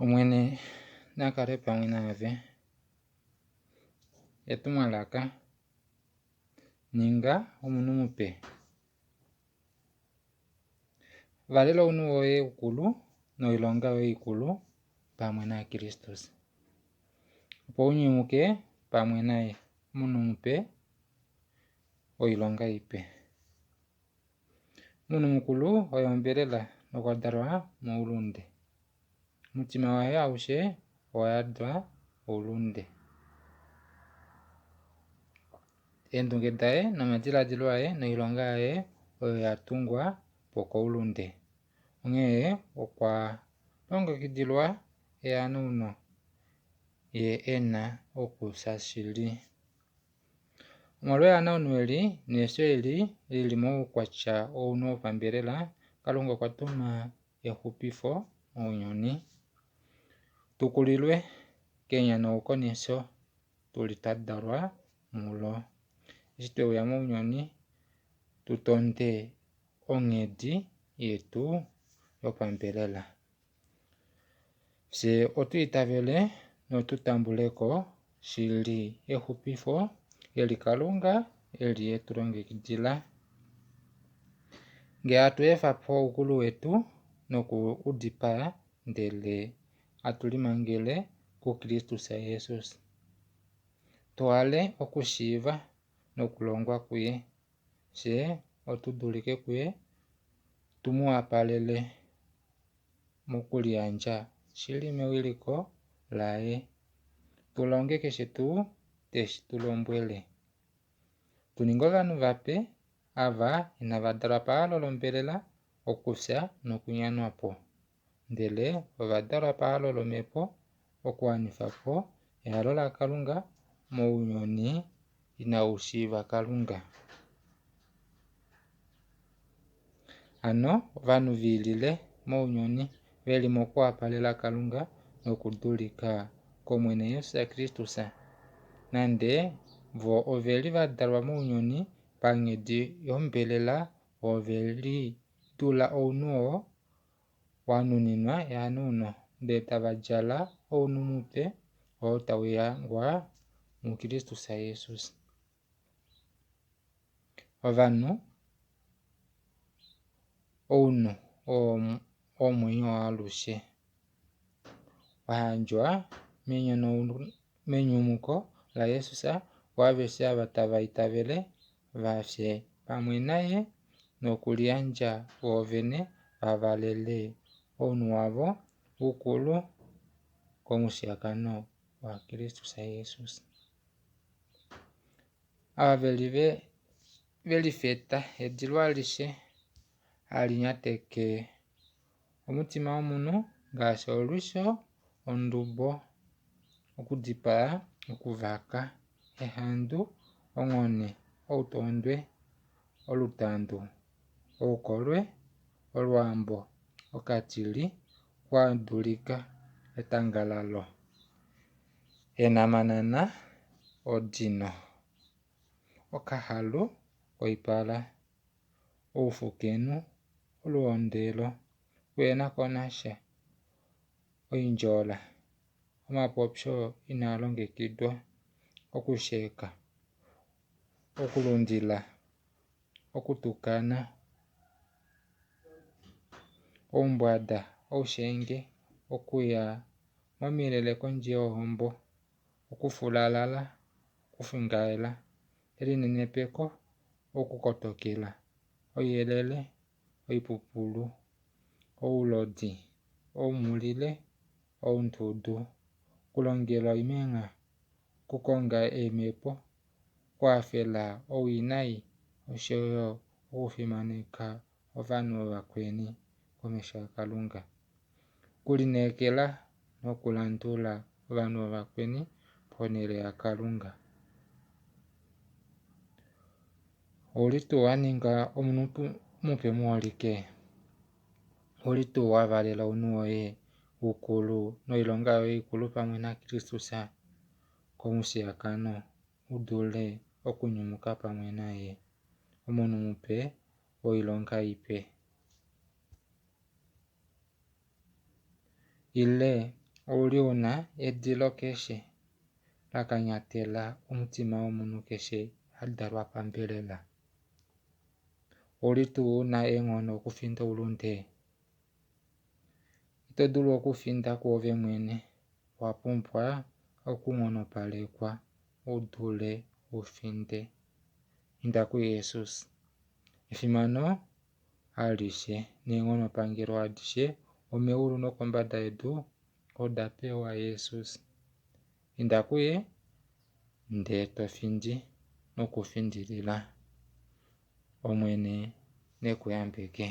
Omwene na kale pamwe naave. Etumwalaka, Ninga omunhu mupe. Valela ounhu woye ukulu noilonga yoye ikulu pamwe naKristus, opo u nyumuke pamwe naye, omunhu mupe woilonga ipe. Omunhu mukulu oye ombelela nokwa dalwa moulunde. Omutima waye aushe owa yadwa oulunde. Eendunge daye nomadiladilo aye noilonga yaye oyo ya tungwa po koulunde. Onghee okwa longekidilwa ehanauno, ye e na okufya shili. Omolwehanauno eli nefyo eli li li moukwatya wounhu wopambelela, Kalunga okwa tuma exupifo mounyuni, tu kulilwe kenyanauko nefyo tu li twa dalwa mulo. Eshi twe uya mounyuni tu tonde onghedi yetu yopambelela. Fye otu itavele notu tambule ko shili exupifo eli Kalunga e li e tu longekidila. Ngee hatu efa po oukulu wetu noku u dipaa, ndele hatu limangele kuKristus Jesus, tu hale okushiiva nokulongwa kuye, fye otu dulike kuye, tu mu wapalele mokuliyandja shili mewiliko laye, tu longe keshe tuu te shi tu lombwele. Tu ninge ovanhu vape, ava inava dalwa pahalo lombelela, okufya nokunyanwa po, ndele ova dalwa pahalo lOmhepo, okuwanifa po ehalo laKalunga mounyuni inau shiiva Kalunga. Hano ovanhu ve lile mounyuni ve li mokuwapalela Kalunga nokudulika kOmwene Jesus Kristus, nande vo ove li va dalwa mounyuni panghedi yombelela, ove li tula ounhu oo wa nuninwa ehanauno, ndele tava djala ounhu mupe oo tau yangwa muKristus Jesus. Ovanhu, ounhu oo womwenyo waalushe, wa yandjwa menyumuko laJesus kwaaveshe ava tava itavele va fye pamwe naye nokuliyandja voovene va valele ounhu wavo ukulu komushiyakano waKristus Jesus. Ava ve li ve lifeta edilo alishe hali nyateke omutima womunhu ngaashi olwisho, ondubo, okudipaa, okuvaka, ehandu, onghone, outondwe, olutandu, oukolwe, olwaambo, okatili, okuhadulika, etangalalo, eenhamanana, odino, okahalu koipala, oufukenhu, oluhondelo, okuhena ko nasha, oindjola, omapopyo inaa longekidwa, okusheka, okulundila, okutukana, oumbwada, oushenge, okuya momilele kondje yohombo, okufulalala, okufingaela, elinenepeko, okukotokela, ouyelele, oipupulu, oulodi, oumhulile, oundudu, okulongela oimengha, okukonga eemhepo, okuhafela owinayi osho yo okufimaneka ovanhu ovakweni komesho yaKalunga. Okulineekela nokulandula ovanhu ovakweni ponhele yaKalunga. Ouli tuu wa ninga omunhu mupe muholike? Ouli tuu wa valela ounhu woye ukulu noilonga yoye ikulu pamwe naKristus komushiyakano u dule okunyumuka pamwe naye, omunhu mupe woilonga ipe? Ile. Ouli u na edilo keshe la kanyatela omutima womunhu keshe a dalwa pambelela? Ouli tuu u na eenghono okufinda oulunde? Ito dulu okufinda kwoove mwene, owa pumbwa okunghonopalekwa u dule u finde. Inda kuJesus. Efimano alishe neenghonopangelo adishe omeulu nokombada yedu oda pewa Jesus. Inda kuye ndee to findi nokufindilila. Omwene ne ku yambeke.